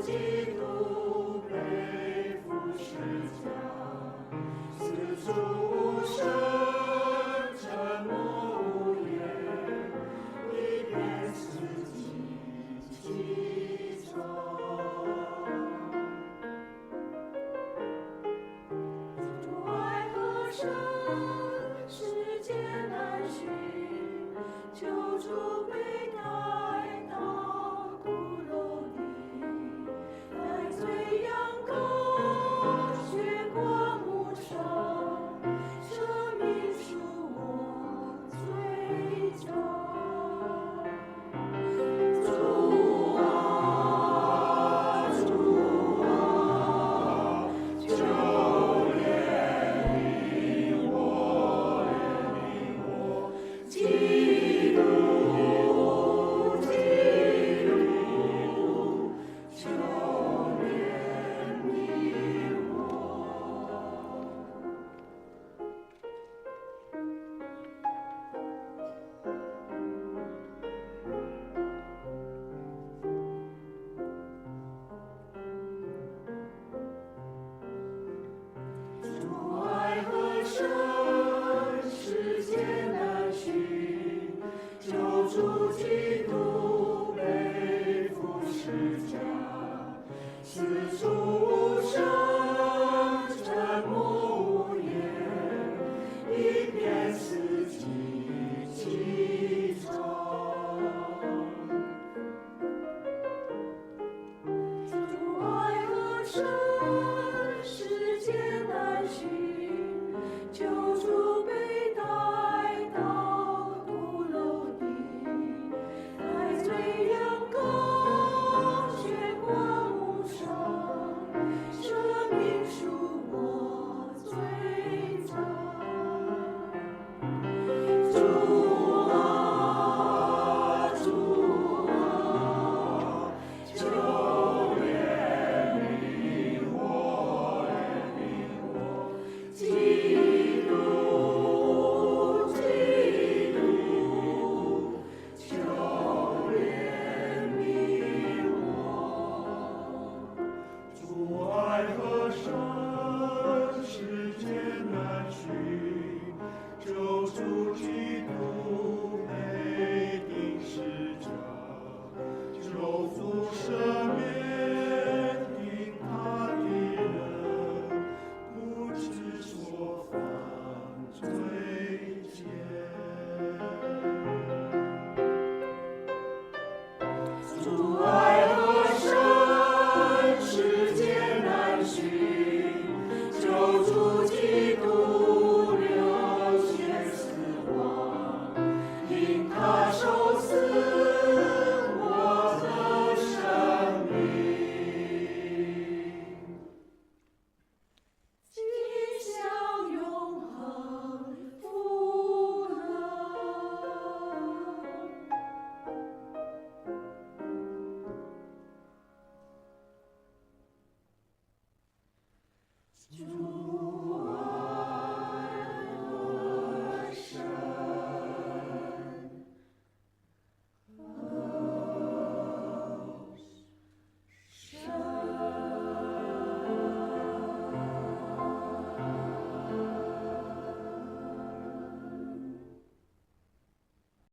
基督背負十架，死主無聲，沉默無言，一片死寂凄慘。主愛何深，世間難尋，救主被帶到髑髏地，代罪羊羔，血掛木上，捨命贖我罪債。主啊，主啊，求憐憫我，憐憫我，基督，基督，求憐憫我。主愛何深，世間難尋，救主基督背負十架，死主無聲，沉默無言，一片死寂凄慘。主愛何深，世間難尋，救主被帶到髑髏地，代罪羊羔，血掛木上，捨命贖我罪債。主啊，主啊，求憐憫我，憐憫我，基督，基督，求憐憫我。主愛何深，世間難尋，救主基督被釘十架，救父赦免釘他的人，不知所犯罪愆。主愛何深，世間難尋，救主基督流血死亡，因他受死，我得生命。今享永恆福樂。主